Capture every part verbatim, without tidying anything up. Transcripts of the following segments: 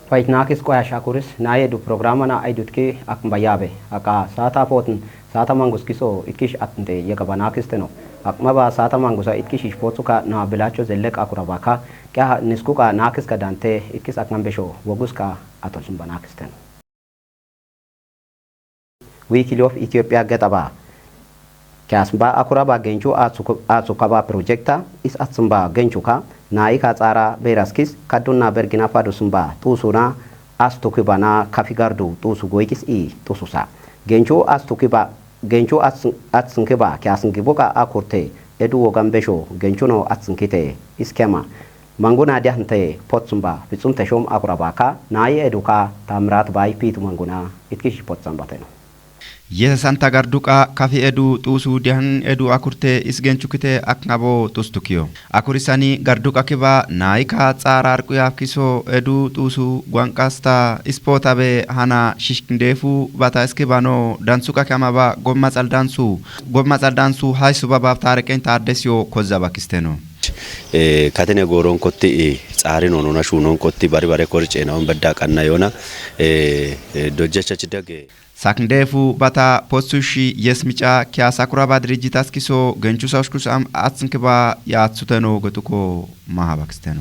Fayit naakis qoyash akuris naaye du programana aydutki akmba yaabe. Aka saata pootin saata mangus kiso itkish atnte yegaba naakisteno. Akmaba saata mangusa itkish ish pootsuka na bilacho zellek akurabaka. Kya niskuka naakiska dante itkis akmambesho woguska atolsumba naakisteno. Wikili of Ethiopia gexaba. Kiyasmba akuraba genchu atsukaba projekta is atsmba genchuka naika tsara beraskis kadunna bergina padusmba tusuna astukibana kafi gardu tusu goikis i tususa. Genchu astukiba genchu atsnkiba kiyasngibuka akurte edu wogan besho genchuno atsnkite iskema. Manguna diahnte potsmba fitsumte shom akurabaka nayi eduka tamrat bai pitu manguna itkishi potsambateno. Yese santa garduqa kafi edu tusu diahn edu akurte isgenchukite akngabo tustukiyo. Akurisani garduqa kiba naika tsara arquyafkiso edu tusu gwanqasta ispotabe hana shishkindefu bata iskibano dansuqa kamaba gobma tsaldansu gobma tsaldansu haysu babab tareqen tadesiyo kozabakisteno. Eh, katene goron kotti, eh, tsarin onona shunon kotti bari bare kor cena on bedda qanna yona, eh, eh, dojjacha chidage. Sakndefu bata posushi yesmica kiyasa kuraba dirijitaskiso genchusa ushkus am atsnkiba yatsuteno getuko mahabaksteno.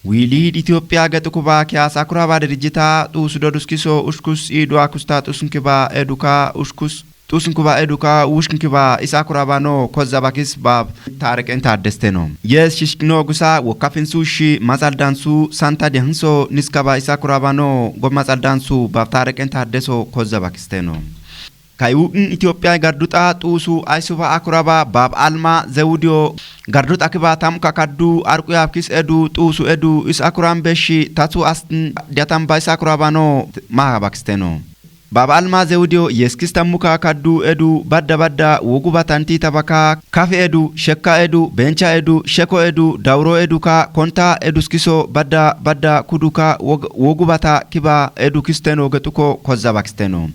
Wili Ethiopia getukuba kiyasa kuraba dirijita tusu doduskiso ushkus idu akusta tusnkiba eduka ushkus Tusunkuba eduka wushkinkiba isa kurabano kozabakis bab tareqen tadesteno. Yes shishkino gusa wokafin sushi mazaldansu santa dehnso niskaba isa kurabano gob mazaldansu bab tareqen tadeso kozabakisteno. Kayuqin Ethiopia garduta tusu aysuba akuraba bab alma zewudiyo garduta kiba tamka kaddu arquyafkis edu tusu edu is akuran beshi tatu astin diatamba isa kurabano mahabakisteno. Baba alma zewudiyo yeskista muka kaddu edu badda badda wogu batanti tabaka kafi edu shekka edu bencha edu sheko edu dawro eduka konta eduskiso badda badda kuduka wogu bata kiba edu kisteno getuko kozabaksteno.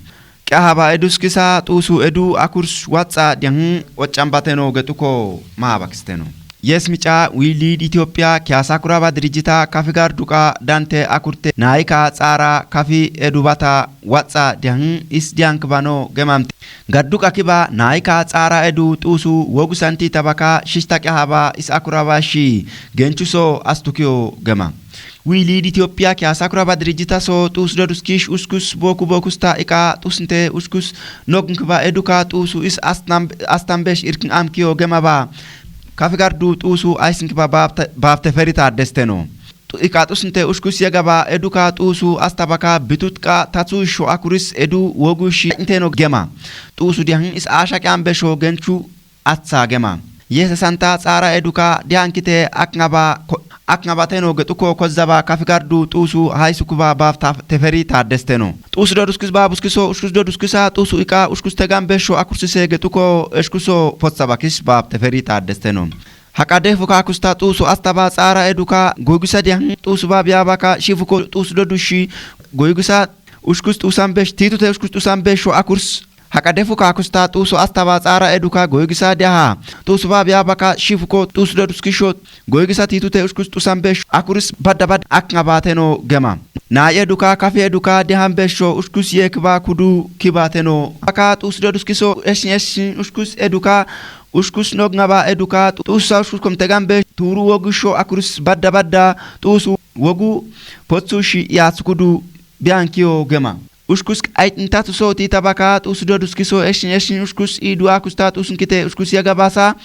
Qahaba eduskisa tusu edu akurs watsa diahn occambateno getuko mahabaksteno. Yes mica wili Ethiopia kiyasa kuraba dirijita kafi garduqa dante akurte naika tsara kafi edubata watsa diahn is diank bano gemamte. Garduqa kiba naika tsara edu tusu wogu santi tabaka shishta qahaba is akuraba shi genchuso astukiyo gema. Wili Ethiopia kiyasa kuraba dirijita so tusu doduskish uskus boku bokusta iqa tusnte uskus nogn kiba eduka tusu is astambesh irkin amkiyo gemaba. Kafi gardu tusu aysin kiba bab teferi tadesteno. Iqa tusnte ushkus yegaba eduka tusu astabaka bitutqa tatsu isho akuris edu wogu shi inteno gema. Tusu diahn is asha qiyambesho genchu atsa gema. Yese santa tsara eduka diankite akngaba akngabateno getuko kozaba kafi gardu tusu haysukuba bab teferi tadesteno. Tusu doduskis babuskiso ushkus doduskisa tusu iqa ushkus tegan besho akursise getuko eshkuso potsabakis bab teferi tadesteno. Haqadefu kakusta tusu astaba tsara eduka goygisa diahn tusu bab yabaka shifuko tusu dodushi goygisa ushkus tusan besh titute ushkus tusan besho akurs. Haqadefu kakusta tusu astaba tsara eduka goygisa diaha tusu bab yabaka shifuko tusu doduskisho goygisa titute ushkus tusan besho akuris badda bad akngabateno gema. Naye eduka kafi eduka diahan besho ushkus yekba kudu kibateno baka tusu doduskiso eshin eshin ushkus eduka ushkus nogngaba eduka tusa ushkus komtegan besh turu wogu sho akuris badda badda tusu wogu potsu shi yatsukudu biankiyo gema. Ushkus aytnta tuso ti tabaka tusu doduskiso eshin eshin ushkus idu akusta tusunkite ushkus yagabasa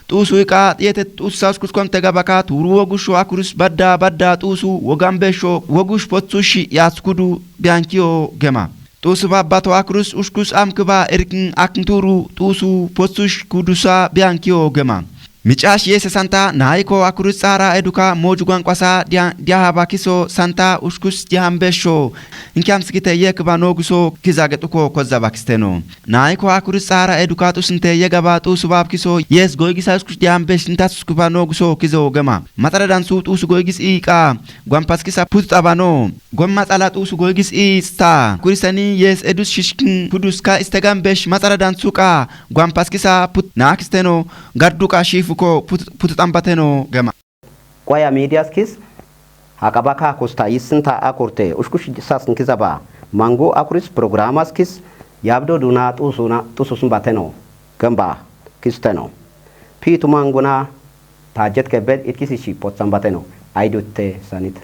tusu iqa yete tusa ushkus komtegabaka turu wogu sho akuris badda badda tusu wogan besho wogush potsu shi yatsukudu biankiyo gema. Tusu babbato akurus ushkus amkiba irkin aknturu tusu potsush kudusa biankiyo gema. Micash yese santa naiko akurus tsara eduka moju gwanqwasa diahaba kiso santa ushkus diahambesho. Inkiamskite yekba noguso kiza getuko kozabaksteno. Naiko akurus tsara eduka tusnte yegaba tusu babkiso yes goygisa ushkus diahambesh ntasuskuba noguso kizo gema. Matsaradansu tusu goygis iqa gwampaskisa putxabano. Gomma tsala tusu goygis ista kurisani yes edus shishkin kuduska istegan besh matsaradan suqa gwampaskisa put naakisteno garduqa shifuko put put tambateno gema. Qoya midiyaskis Aqaba ka kusta yissinta akurte ushkush sasn kizaba. Mangu akuris programaskis yabdo duna tusuna tususn bateno. Gamba kisteno. Pitu manguna tajet kebed itkisishi potsan bateno. Aidutte sanit.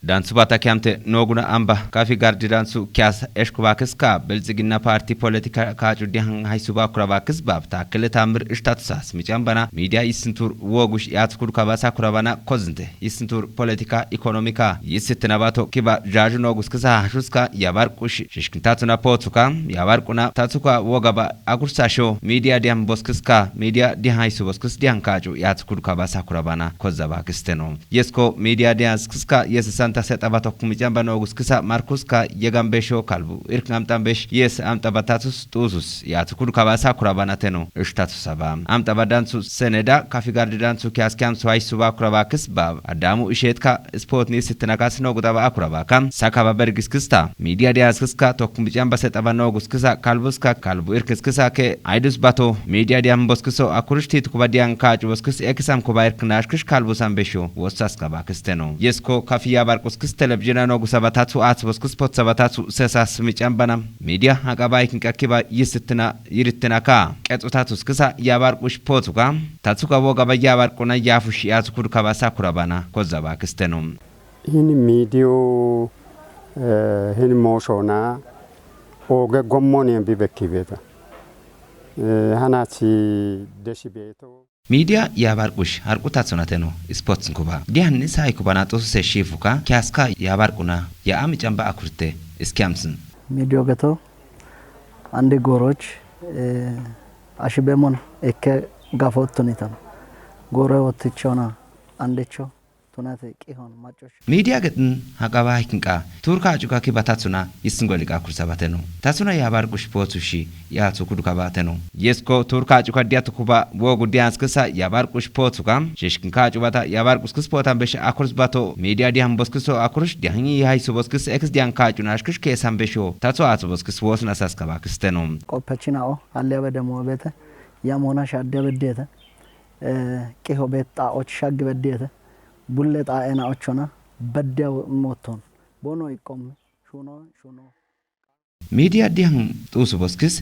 Dansu bata kiamte noguna amba kafi gardi dansu kias eshkubakiska Bilzigina parti politika kacu dihan haisuba kurabakis bab takile tamir ishtatusas mican bana media isintur wogush yatkur kabasa kurabana kozinte. Isintur politika ekonomika yisittinabato kiba jaju noguskisa hashuska yabar kush shishkintatuna potuka yabar kuna tatuka wogaba akursasho media dihan boskiska media dihan haisuboskis dihan kacu yatkur kabasa kurabana kozabakisteno. Yesko media dianskska yes santa setaba tokk mican bana oguskisa markuska yegan besho kalbu irk amtan besh yes amtaba tatus tusus yatkur kabasa kurabana teno. Ishtatusaba amtaba dansu seneda kafi gardi dansu kiaskiam swai suba kurabakis bab adamu ishetka spotni sitnakas nogutaba akurabaka sakaba bergiskista media dianskska tokk mican base taba noguskisa kalbuska kalbu irkiskisa ke aidus bato media dian boskiso akurish tit kuba dian kacu boskis ekisam kuba irknash kish kalbusan besho wossas kabakisteno. Yesko kafi yabar kuskis televizina nogu sabatatu at boskis pot sabatatu sesas mican bana media haqaba ikin kakiba yisitna yiritna ka qetsutatuskisa yabar kush potuka tatuka wogaba yabar kuna yafush yatukur kabasa kurabana kozabakisteno. Hin midiyo hin moshona oge gommoni bibekibeta. Hanachi deshi beto. Media yabar kush harkutat sunateno sports kuba dihan ni sai kuba na tusu se shifuka kiaska yabar kuna ya ami camba akurte iskiamsin. Midiyo geto andi goroch ashibemon ekke gafotunitan goro wotichona andecho tunate qihon macosh. Media getin haqaba hikinqa turka acuka kiba tatsuna yissin goliqa kursabateno. Tatsuna yabar kush potushi yatsu kudukabateno. Yesko turka acuka diatu kuba wogu dianskisa yabar kush potuka shishkin kacubata yabar kuskis potan besh akurs bato media dian boskiso akurish dian yihaisu boskis eks dian kacuna ashkish kesan besho tatsu atsu boskis wosna saskabakisteno. Qoppechinao halliya bede mobete yamona shadde bedete. Qiho bet xaoch shaggi bedete. Bulle xaena ochona bedde moton bono iqqom shuno shuno. Media dihan tusu boskis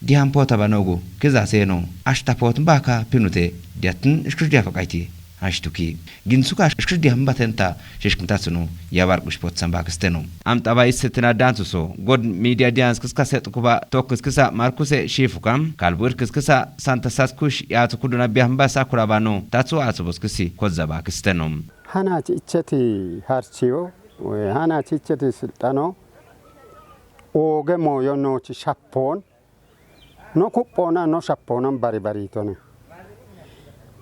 dihan pota banogu kiza seno ashta pot baka pinute diatin ishkir dia fakaiti. Ashtuki ginsuka ishkir dihan batenta shishkmtatsunu yabar kush potsan bakisteno. Amtaba isetina dansuso god media dianskis kaset kuba tokkiskisa markuse shifukam kalbu irkiskisa santa saskush yatu kuduna biahmba sakura bano tatsu atsu boskisi kozza bakisteno. Hanachi icheti harchiyo hanachi icheti silxano oge moyo nochi shappon no kuppona no shapponan bari baritone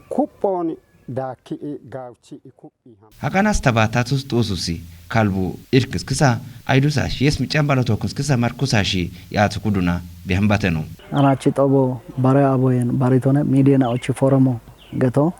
kuppon daki gauchi ikuppi. Haqanas tabatatus tususi kalbu irkiskisa aidusash yes micanbano tokkiskisa markusashi yatu kuduna biahmbateno. Anachi tobo bare aboyen baritone midena ochi foromo geto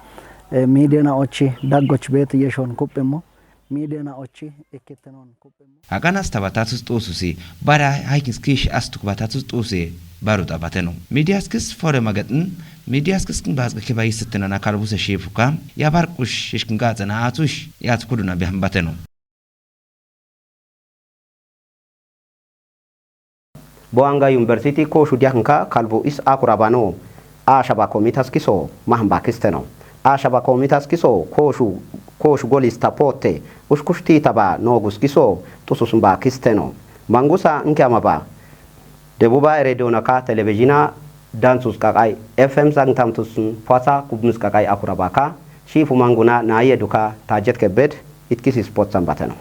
midena ochi daggoch bet yeshon kuppimo midena ochi ikittenon kuppimo. Haqanas tabatatus tususi bara haikins kish astuk batatus tuse baru tabateno. Midiaskis fore magatn midiaskis kin bazga kiba yisitna na kalbuse shifuka yabar kush shishkin gatsana atush yat kuduna biahmbateno. Boanga University koshu diahnka kalbu is akurabano ashaba komitas kiso mahmba kisteno. Ashaba komitas kiso koshu koshu golis tapote ushkushti taba nogus kiso tususmba kisteno. Mangusa nkiamaba debuba eredonaka televizina dansus kakai F M sangtamtusun pwasa kubnus kakai akurabaka shifu manguna na yeduka tajet kebed itkisi sports ambateno.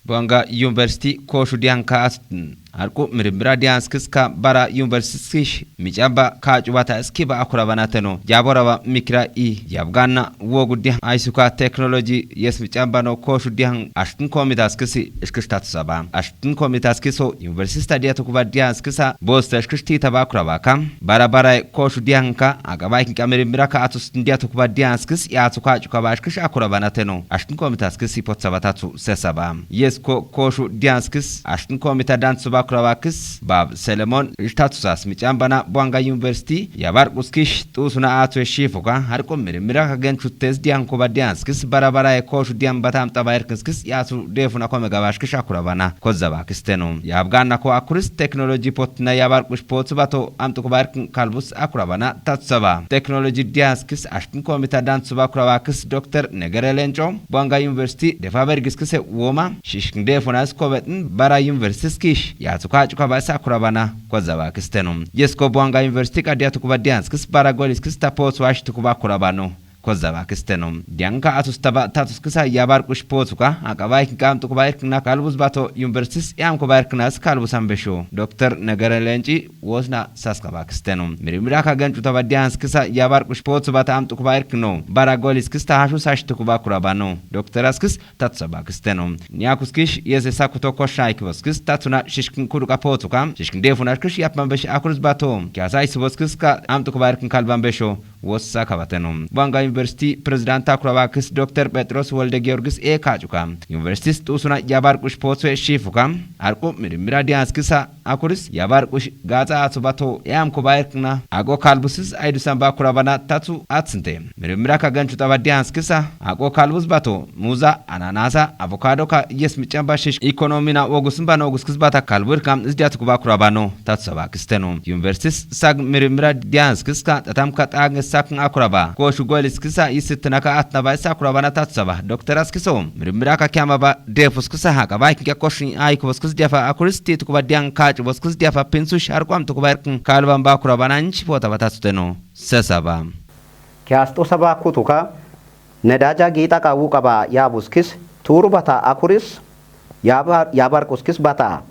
Bonga University koshu dianka astin arku mirimbira dianskiska bara university skish micaba kacubata skiba akurabanateno jaboraba mikira i yabganna wogu dian aisuka technology yes micabano koshu dian ashtin komitaskisi ishkishtatusaba ashtin komitaskiso university diatukuba dianskisa bosta ishkishtitaba akurabaka bara bara koshu dianka agaba ikinka mirimbiraka atus ndia tukuba dianskis yatu kacu kaba ashkish akura banateno ashkin komitaskis ipot sabatatu sesaba yes Ko kooshu diyanskis ashtin komita dantsu bakurabakis bab Selemon ishtatusas mican bana buanga universiti yabarquskish tuusuna aatue shifuka harqu mirimira ka genchutes diyankuba diyanskis bara baraye kooshu diyan batam taba irkinskis yasu defuna kome gabashkish akurabana kozabakistenu. Yabganna ko akuris teknoloji potna yabarqush potsu bato amtukuba irkin kalbus akurabana tatsaba. Teknoloji diyanskis ashtin komita dantsu bakurabakis Doktor Negere Lenco buanga universiti defa bergiskise woma shishkin defunas kobetin bara universitiskish yatsuka cuka basa kurabana kozabakistenu. Yesko buanga universiti qadiya tukuba diyanskis bara goliskis tapos wash tukuba kurabano kozabakistenu. Diyanka atustaba tatuskisa yabarqush potuka aqaba ikin qamtukuba irkna kalbus bato universitis yamkuba irknas kalbusan besho. Doktor Negere Lenci wosna saskabakistenu. Mirimira ka gencu taba diyanskisa yabarqush potu bata amtukuba irkno bara goliskis tahashu sash tukuba kurabano. Doktoraskis tatsabakistenu. Niakuskish yese sakuto kosha ikiboskis tatsuna shishkin kuduka potuka shishkin defunashkish yapman besh akurus bato. Kiasa isiboskis ka amtukuba irkin kalban besho. Wossa kabatenu. Buanga universiti president akurabakis Doktor Petros Wolde Giorgis e kacuka universitis tuusuna yabarqush potsue shifuka arqu mirimira diyanskisa akuris yabarqush gatsa atsu bato yamkuba irkna aqo kalbusis aidusan bakurabana tatsu atsinte. Mirimira ka gencu taba diyanskisa aqo kalbus bato muza ananasa avokado ka yes mican bashish ikonomina wogusin banoguskis bata kalbur kam isdiatukuba kurabano tatsabakistenu. Universitis sag mirimira diyanskiska tatamka tagnge sakn akuraba kooshu goliskisa yisitinaka atnaba isa kurabana tatsaba. Doktoraskiso mirimira ka kiamaba defuskisa haqaba ikinka koshin aikuboskis diafa akuris titukuba diyan kacuboskis diafa pinsush harquam tukuba irkin kalban bakurabana nchi potaba tatsutenu. Sesaba. Kiastusaba kutuka nedaja giita ka wuqaba yabuskis tuurubata akuris yabar yabarquskis bata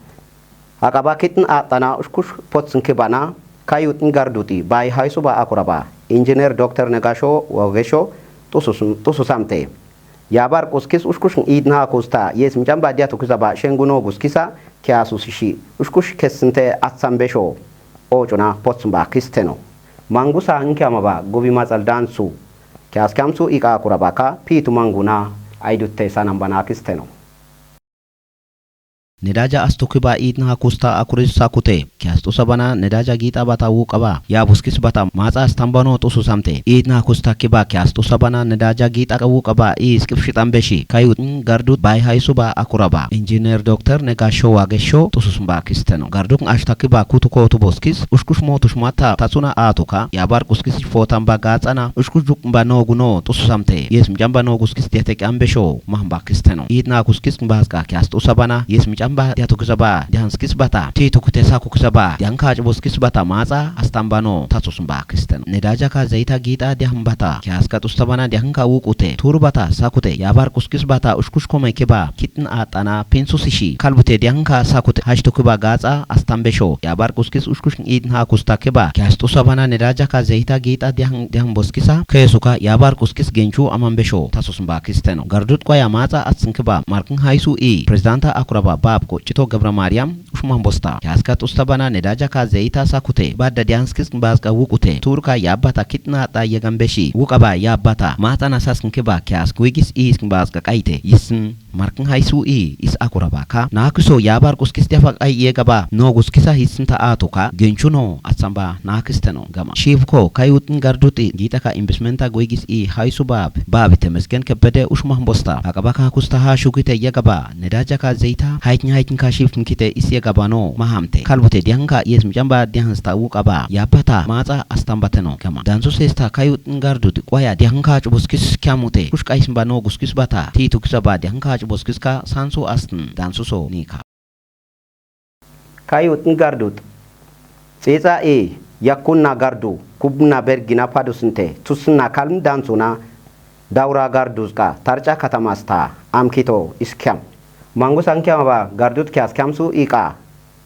aqaba kitn atana ushkush potsin kibana kayutn garduti bay haysuba akuraba injiner Doktor Negasho Wogesho tusus tususamte. Yabarquskis ushkushn idna kusta yes mican ba diatu kizaba shenguno guskisa kiasusishi ushkush kessinte atsan besho. Ocuna potsin bakistenu. Mangusa nkiamaba gubi matsal dansu. Kiaskiamsu iqa kurabaka pitu manguna aidutte sanambanakistenu. Nedaja astukiba idna kusta akuris sakute kiastusabana nedaja giita bata wuqaba yabuskis bata matsa astambano tususamte idna kusta kiba kiastusabana nedaja giita wuqaba iskif shitambeshi kayut gardut bay haysuba akuraba injiner Doktor Negasho Wagesho tususmbakistenu. Garduk ashtakiba kutuko tuboskis ushkush motush mata tatsuna atuka yabarquskis fotan bagatsana ushkush duk banoguno tususamte yes mican banoguskis diatek ambesho mahmbakistenu. Idna kuskis baska kiastusabana yes mican ba diatukisaba dianskis bata titukute sakukisaba diankac boskis bata matsa astambano tatsusmbakistenu. Nedaja ka zeita giita diahmbata kiaska tustabana dianka wuqute turbata sakute yabarquskis bata ushkush kome kiba kitn atana pinsusishi kalbute dianka sakute hashtukiba gatsa astambesho yabarquskis ushkush idna kusta kiba kiastusabana nedaja ka zeita giita diahmboskisa kesuka yabarquskis gencu amambesho tasusmbakistenu. Gardut kwaya matsa atsinkiba markin haysu i presidenta akuraba babko cito Gebra Mariam ushmambosta kiaskat ustabana nedaja ka zeita sakute badda dianskis baska wuqute turka yabbata kitna ta yegambeshi wuqaba yabbata matana saskin kiba kiask wigis iiskin baska qayte yisn markin haysu i is akurabaka nakiso yabarquskis diafak ay yegaba noguskisa hisnta atuka gencuno atsamba nakisteno gama shivko kayutn garduti gitaka imbismenta goygis i haysu bab babi temesgen kebede ushmahmbosta akabaka kustaha shukite yegaba nedaja ka zeita haytn haytn ka shifkn kite is yegabano mahamte kalbute dianka yes micamba diansta wuqaba yapata matsa astambateno kama dansu sesta kayut ngarduti kwaya dianka cubuskis kyamute kush qaismbano guskis bata titukisaba dianka cubuskiska sansu astn dansuso nika. Kayut ngardut tsitsa i yakkunna gardu kubna bergina padusnte tusna kalm dansuna daura garduzqa tarca katamasta amkito iskyam mangusa nkyamaba gardut kyaskyamsu iqa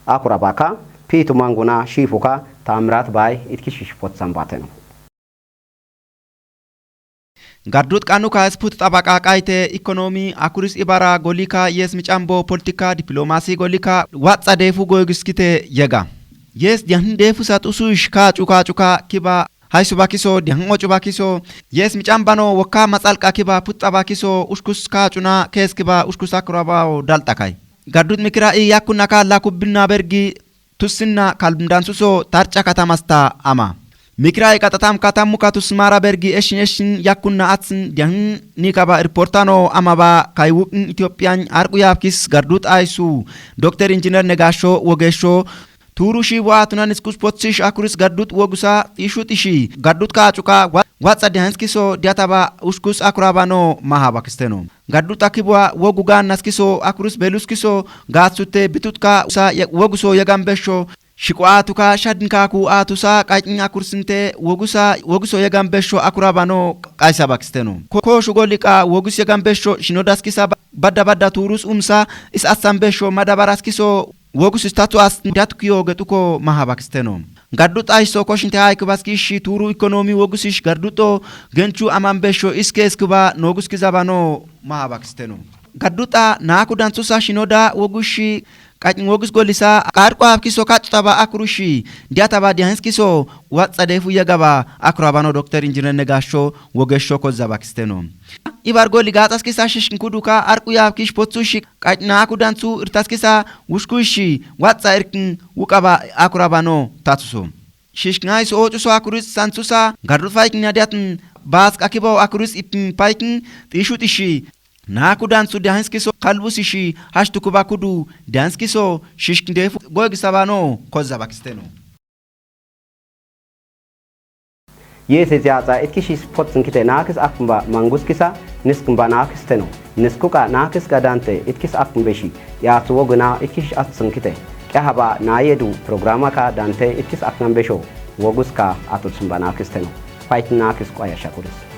akurabaka pitu manguna shifuka tamrat bay itkishish potsambateno. Gardut qanuka sput tabaka qayte ekonomi akuris ibara golika yes micambo politika diplomasi golika watsa defu goygiskite yega. Yes diahn defu sat usu ishka cuka cuka kiba Haysu bakiso, dihan ocu bakiso, yes mican bano, wokka matsalqa kiba puxxa bakiso, ushkus ka cuna kes kiba ushkus akurabao dalta kai. Gaddut mikira i yakunaka la kubbina bergi tussinna kalbndansuso tarca katamasta ama. Mikira i katatam katammu katusmara bergi eshin eshin yakunna atsin dihan nikaba reportano ama ba kai wukin Ethiopia arqu yabkis Gaddut aysu Dokter Engineer Negasho Wogesho turu shi wa tunan iskus potsish akuris Gaddut wogusa ishu tishi Gaddut ka cuka wa-, watsa dihanskiso diataba ushkus akurabano mahabakisteno. Gaddut akibwa wogu gannaskiso akuris beluskiso gatsute bitutka usa ye-, woguso yegambesho shiqu atuka shadinkaku atusa qacin akursinte wogusa woguso yegambesho akurabano qaysa bakisteno. Ko-, koshu goliqa wogus yegambesho shinodaskisa ba-, badda badda turus umsa is assambesho madabaraskiso wogus istatu as datkiyo getuko mahabakisteno. Gaddut ayso koshinte haykubaskishi turu ekonomi wogusish Gadduto genchu amambesho iske iskiba noguskizabano mahabakisteno. Gadduta naku dantsusa shinoda wogushi qacin wogus golisa qarqo abkiso kacutaba akurushi diataba dihanskiso watsa defu yegaba akurabano Dokter Engineer Negasho Wogesho kozabakisteno. Ibar goli gaxaskisa shishkin kuduka arqu yabkish potsushi qacin naku dantsu irtaskisa wushkushi watsa irkin wukaba akurabano tatsuso. Shishkin aysu ocuso akuris santsusa Gaddut faykin nadiatin bask akibo akuris ipin paykin tishu tishi naku dantsu dihanskiso kalbusishi hashtukuba kudu dihanskiso shishkin defu goygisabano kozabakisteno. Yese ziyaxa itkishis potsinkite nakis akmba manguskisa niskmba nakisteno. Niskuka nakis gadante itkis akmbeshi yatsu woguna itkish atsinkite. Qehaba nayedu programaka dante itkis aknambesho woguska atutsmba nakisteno. Payt nakis qoya shakuris.